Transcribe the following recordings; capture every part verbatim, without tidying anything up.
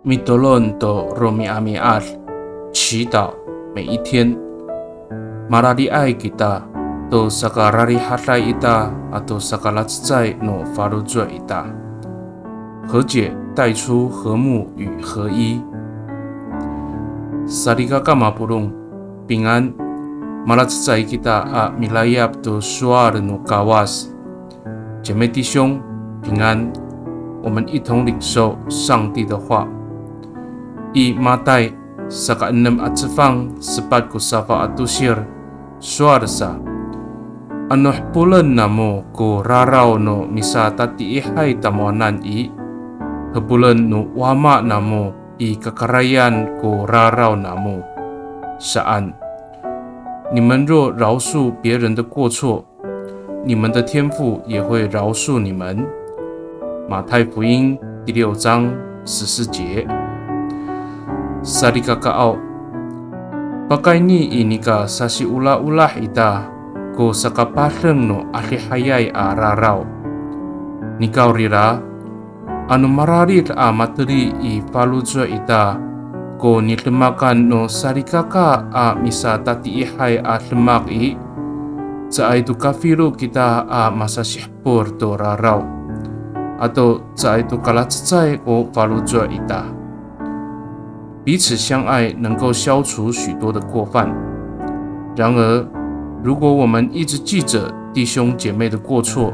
Mitolon to romi'ami'ad, 祈祷每一天。Malaliay kita to sakararihaday ita ato sakalacecay no faloco' ita. 和解带出和睦与合一。Salikaka mapolong, 平安。Malacecay kita a milayap to sowal no Kawas. 姐妹弟兄，平安。我们一同领受上帝的话。I Matay saka enem a cefang sepat ko safaw a tosir, sowal sa, ano hepolen namo ko raraw no misatatiihay tamowanan i, hepolen no Wama namo i kakarayan ko raraw namo saan. 你们若饶恕别人的过错，你们的天父也会饶恕你们。马太福音第六章十四节。Salikakaaw, pakayni i nika sasiolaolah ita ko sakapadeng no adihayay a raraw. Nikawrira, ano mararid a mateli i faloco' ita ko nidemakan no salikaka a misatatiihay a demak i, caay to kafilo kita a masasihepol to raraw, ato caay to kalacecay ko faloco' ita. 彼此相爱能够消除许多的过犯。然而，如果我们一直记着弟兄姐妹的过错，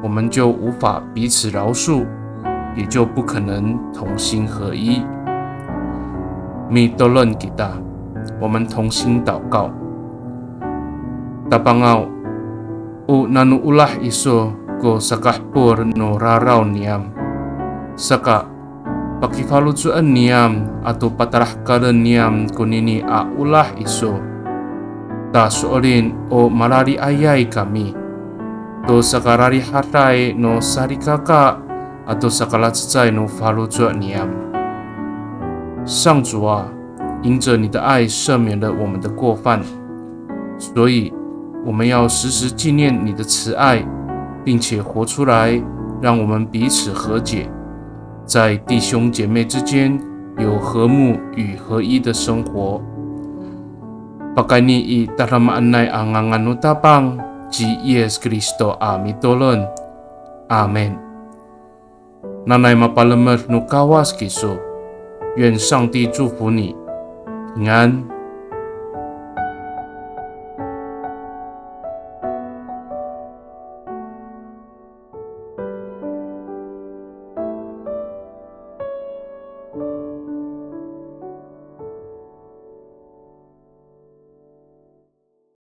我们就无法彼此饶恕，也就不可能同心合一。Mitolon kita, 我们同心祷告。Tapangaw, o nano olah iso ko sakahepol no raraw niyam. Saka, pakifaloco'en niyam ato patalahekalen niyam konini a olah iso. Ta so'elin o malaliayay kami to sakararihaday no salikaka ato sakalacecay no faloco' niyam. 上主啊，因着你的爱赦免了我们的过犯，所以我们要时时纪念你的慈爱，并且活出来，让我们彼此和解，在弟兄姐妹之间有和睦与合一的生活。Pakayni i tadamaanay a ngangan no Tapang ci Yis Kristo a mitolon. Amin. Nanay mapalemed no Kawas kiso. 愿上帝祝福你，平安。